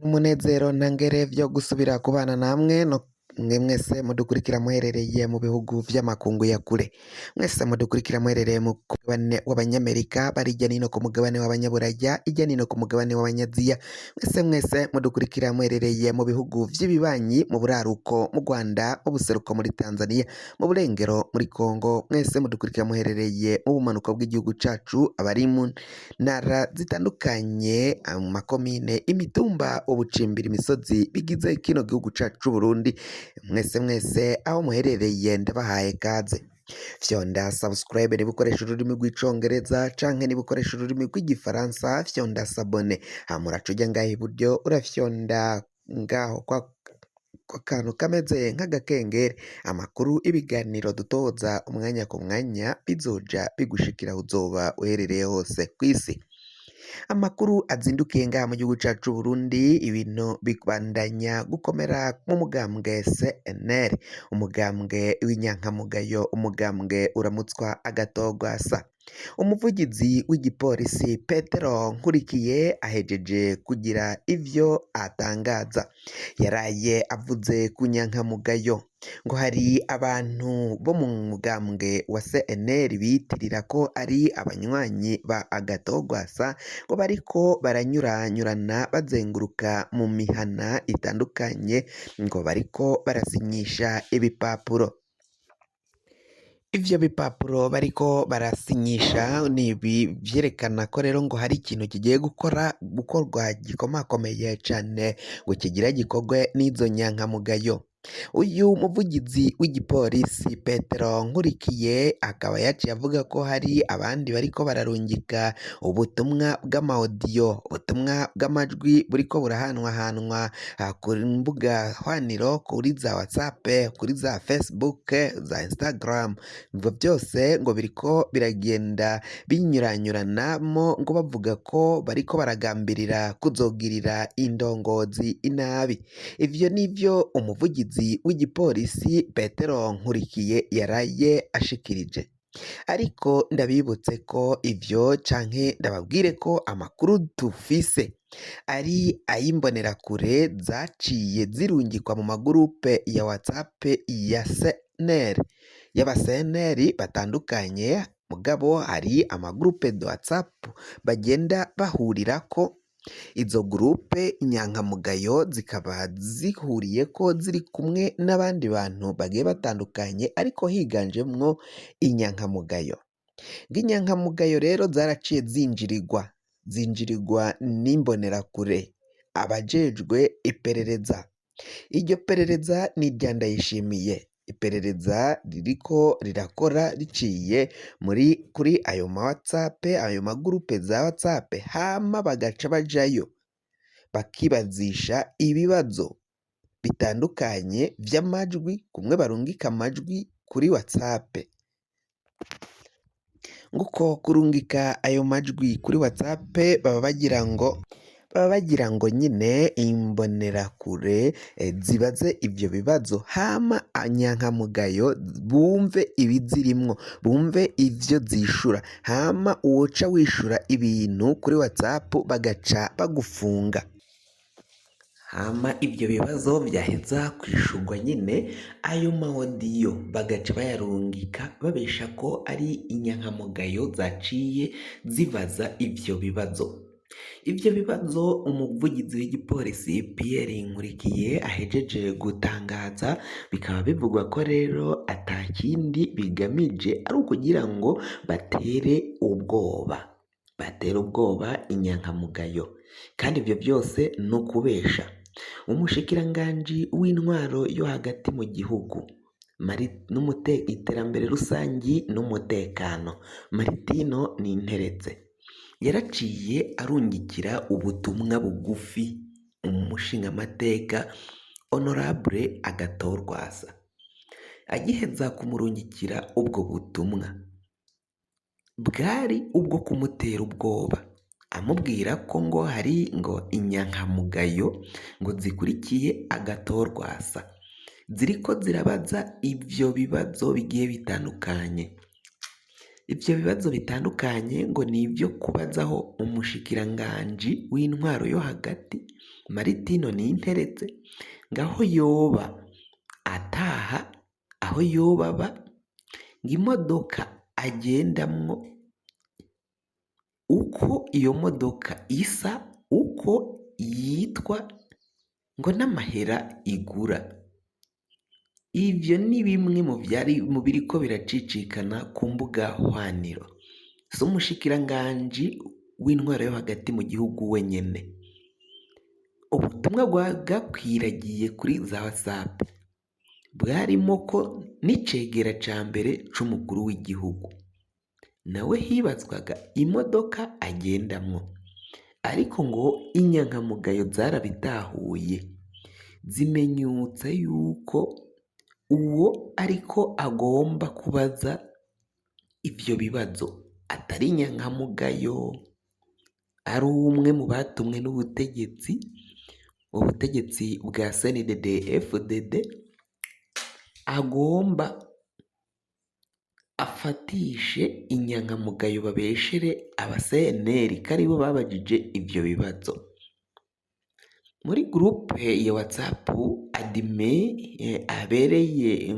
Umunezero ntangere vyo gusubira kubana namwe no mwe mwese mudukurikira muherereye mu bihugu vy'amakungu ya kure, mwese mudukurikira muherereye mu mugabane w'abanyamerika, bari hirya nino ku mugabane w'abanyaburaya, hirya nino ku mugabane w'abanyaziya, mwese mwese mudukurikira muherereye mu bihugu vy'ibibanyi, mu buraruko mu Rwanda, mu buseruko muri Tanzania, mu burengero muri Congo, mwese mudukurikira muherereye mu bumanuko bw'igihugu cacu, abari mu ntara zitandukanye, mu makomine, imitumba, ubucimbira, imisozi bigize kino gihugu cacu c'Uburundi, mwese mwese aho muherereye ndabahaye kaze. Fyonda subscribe niba ukoresha ururimi rw'icongereza, canke niba ukoresha ururimi rw'igifaransa fyonda s'abonner, hama uraca uja ngaho iburyo, urafyonda ngaho kwa kantu kameze nk'agakengeri, amakuru, ibiganiro dutoza umwanya ku mwanya bizoja bigushikira aho uzoba uherereye hose kw'isi. Amakuru azindukiye ngaha mu gihugu cacu c'Uburundi, ibintu bibandanya gukomera mu mugambwe CNL, umugambwe w'inyankamugayo, umugambwe uramutswa agatogwasa. Umuvugizi w'igipolisi Petero Nkurikiye ahejeje kugira ivyo atangaza, yaraye avuze ku nyankamugayo ngo hari abantu bo mu mugambwe wa CNL biyitirira ko ari abanywanyi ba Agatogwasa, ngo bariko baranyuranyurana bazenguruka mu mihana itandukanye, ngo bariko barasinyisha ibipapuro. Ivyo bipapuro bariko barasinyisha ni ibi vyerekana ko rero ngo hari ikintu kigiye gukora gukorwa gikomakomeye cane, ngo kigira gikorwe n'izo nyankamugayo. Uyu muvugizi w'igipolisi Petero Nkurikiye akaba yaciye avuga ko hari abandi bariko bararungika ubutumwa bw'amawodiyo, ubutumwa bw'amajwi buriko burahanwahanwa ku mbuga hwaniro, kuri za WhatsApp, kuri za Facebook, za Instagram, ngo byose ngo biriko biragenda binyuranyuranamo, ngo bavuga ko bariko baragambirira kuzogirira indongozi inabi. Ivyo nivyo umuvugizi w'igipolisi Petero Nkurikiye yaraye ashikirije. Ariko ndabibutse ko ivyo, canke ndababwire ko amakuru dufise ari ay'imbonerakure zaciye zirungikwa mu magurupe ya WhatsApp ya CNL, y'aba CNL batandukanye, mugabo hari amagurupe de WhatsApp bagenda bahurirako. Izo gurupe inyankamugayo zikaba zihuriyeko ziri kumwe n'abandi bantu bagiye batandukanye, ariko higanjemwo inyankamugayo. Ng'inyankamugayo rero zaraciye zinjirirwa n'imbonerakure, abajejwe iperereza. Iryo perereza ni irya Ndayishimiye, iperereza ririko rirakora riciye muri kuri ayo ma WhatsApp, ayo magurupe za WhatsApp, hama bagaca bajayo bakibazisha ibibazo bitandukanye vy'amajwi, kumwe barungika amajwi kuri WhatsApp. Nguko kurungika ayo majwi kuri WhatsApp, baba bagira ngo nyine imbonerakure zibaze ivyo bibazo, hama anyankamugayo bumve ibizirimwo, bumve ivyo zishura, hama uwoca wishura ibintu kuri WhatsApp bagaca bagufunga. Hama ivyo bibazo vyaheza kwishurwa nyine, ayo mawodiyo bagaca bayarungika babesha ko ari inyankamugayo zaciye zibaza ivyo bibazo. Ivyo bibazo umuvugizi w'igipolisi Pierre Nkurikiye ahejeje gutangaza, bikaba bivugwa ko rero atakindi bigamije ari ukugira ngo batere ubwoba inyankamugayo, kandi ivyo byose ni ukubesha. Umushikiranganji w'intwaro yo hagati mu gihugu iterambere rusangi n'umutekano, Martino Ninteretse, yaraciye arungikira ubutumwa bugufi umushingamateka Honorable Agathon Rwasa. Agiheza kumurungikira ubwo butumwa, bwari ubwo kumutera ubwoba, amubwira ko ngo hari ngo inyankamugayo ngo zikurikiye Agathon Rwasa, ziriko zirabaza ivyo bibazo bigiye bitandukanye. Ivyo bibazo bitandukanye ngo ni ivyo kubazaho umushikiranganji w'intwaro yo hagati. Maritino Ninteretse ngo aho yoba ataha, aho yoba aba, ngo imodoka agendamwo, uko iyo modoka isa, uko yitwa, ngo n'amahera igura. Ivyo ni bimwe mu vyari mu biriko biracicikana ku mbuga hwaniro. Si umushikiranganji w'intwaro yo hagati mu gihugu wenyene. Ubutumwa bwakwiragiye kuri za WhatsApp bwarimo ko n'icegera ca mbere c'umukuru w'igihugu nawe hibazwaga imodoka agendamwo, ariko ngo inyankamugayo zarabitahuye zimenyutsa yuko uwo ariko agomba kubaza ivyo bibazo atari inyankamugayo, ari umwe mu batumwe n'ubutegetsi, ubutegetsi bwa CNDD FDD, agomba afatishe inyankamugayo babeshere aba CNL ko aribo babajije ivyo bibazo. Muri groupe ya WhatsApp adime abereye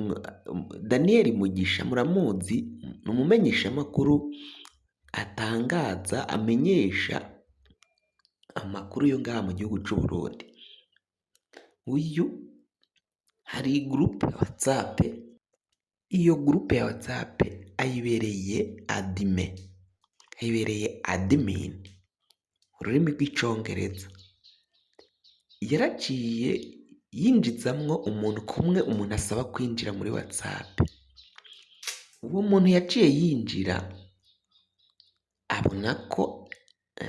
Daniel Mugisha muramuzi, ni umumenyeshamakuru atangaza amenyesha amakuru yo ngaha mu gihugu c'u Burundi. Uyu hari groupe ya WhatsApp, iyo groupe ya WhatsApp ayibereye admin, ayibereye admin ururimi rw'icongereza. Yaraciye yinjizamwo umuntu kumwe umuntu asaba kwinjira muri WhatsApp. Uwo muntu yaciye yinjira abona ko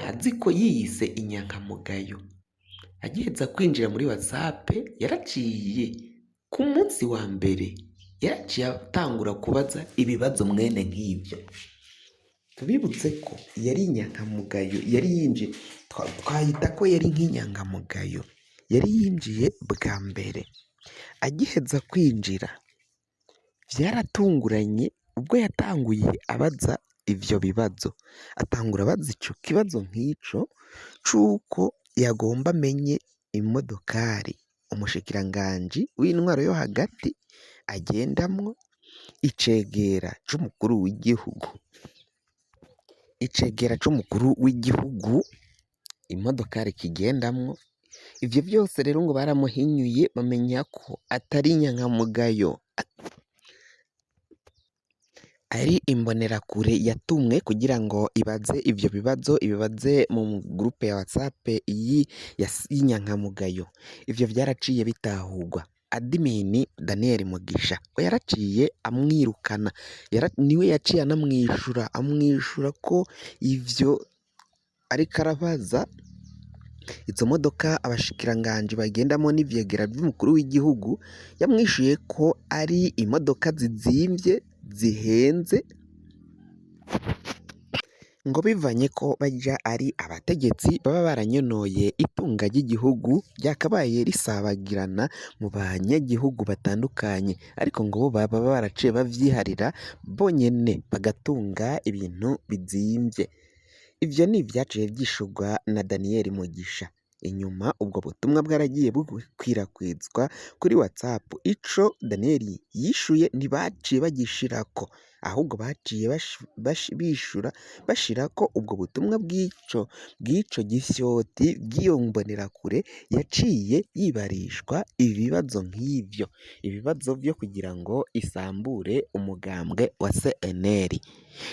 azi ko yiyise inyankamugayo. Agiheza kwinjira muri WhatsApp yaraciye ku munsi wa mbere yaraciye atangura kubaza ibibazo mwene nk'ivyo. Tubibutse ko yari inyankamugayo, yari yinjiye, twayita ko yari nk'inyankamugayo, yari yinjiye bwa mbere. Agiheza kwinjira vyaratunguranye ubwo yatanguye abaza ivyo bibazo, atangura abaza ico kibazo nk'ico c'uko yagomba amenye imodokari umushikiranganji w'intwaro yo hagati agendamwo, icegera c'umukuru w'igihugu, icegera c'umukuru w'igihugu imodokari kigendamwo. Ivyo vyose rero ngo baramuhinyuye bamenya ko atari inyankamugayo, ari imbonerakure yatumwe kugira ngo ibaze ivyo bibazo, ibibaze mu groupe ya WhatsApp y'inyankamugayo. Ivyo vyaraciye bitahurwa. Admin Daniel Mugisha we yaraciye amwirukana, niwe yaciye anamwishura, amwishura ko ivyo ariko arabaza izo modoka abashikiranganji bagendamo n'ivyegera vy'umukuru w'igihugu, yamwishuye ko ari imodoka zizimvye zihenze, ngo bivanye ko baja ari abategetsi baba baranyonoye itunga ry'igihugu ryakabaye risabagirana mu banyagihugu batandukanye, ariko ngo bo baba baraciye bavyiharira bonyene bagatunga ibintu bizimvye. Ivyo ni ivyaciye vyishurwa na Daniel Mugisha. Inyuma ubwo butumwa bwaragiye bukwirakwizwa kuri WhatsApp. Ico Daniel yishuye ntibaciye bagishirako, ahubwo baciye bishura bashirako ubwo butumwa bw'ico gifyoti bw'iyo mbonerakure yaciye yibarishwa ibibazo nk'ivyo, ibibazo vyo kugira ngo isambure umugambwe wa CNL.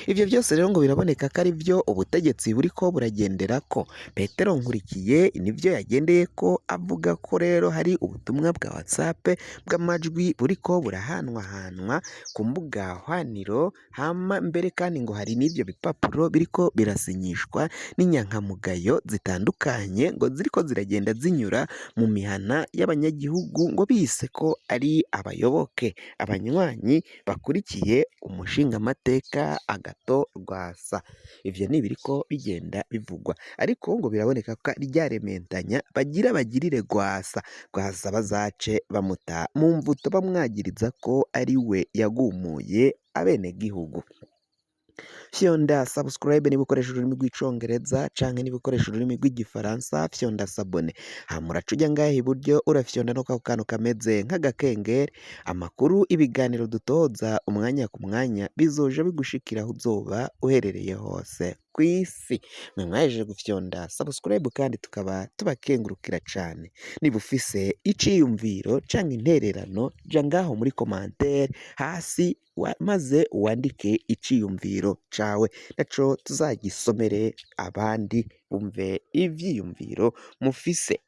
Ivyo vyose rero ngo biraboneka ko ari vyo ubutegetsi buriko buragenderako. Petero Nkurikiye nivyo yagendeyeko avuga ko rero hari ubutumwa bwa WhatsApp bw'amajwi buriko burahanwahanwa ku mbuga hwaniro, hama mbere kandi ngo hari n'ivyo bipapuro biriko birasinyishwa n'inyankamugayo zitandukanye ngo ziriko ziragenda zinyura mu mihana y'abanyagihugu ngo bise ko ari abayoboke, abanywanyi bakurikiye umushingamateka Agathon Rwasa. Ivyo ni ibiriko bigenda bivugwa, ariko ngo biraboneka ko ari rya rementanya bagira bagirire Rwasa, Rwasa bazace bamuta mu mvuto bamwagiriza ko ari we yagumuye abenegihugu. Fyonda subscribe niba ukoresha ururimi rw'Icongereza, canke niba ukoresha ururimi rw'Igifaransa, fyonda s'abonner. Hama uraca uja ngaha iburyo, urafyonda no kwako kantu kameze nk'agakengeri. Amakuru, ibiganiro dutoza umwanya ku mwanya bizoja bigushikira aho uzoba uherereye hose kw'isi. Mwe mwahejeje gufyonda subscribe kandi tukaba tubakengurukira cane. Niba ufise iciyumviro canke intererano, ja ngaho muri commentaire hasi maze wandike iciyumviro cawe, naco tuzagisomere abandi bumve ivyiyumviro mufise.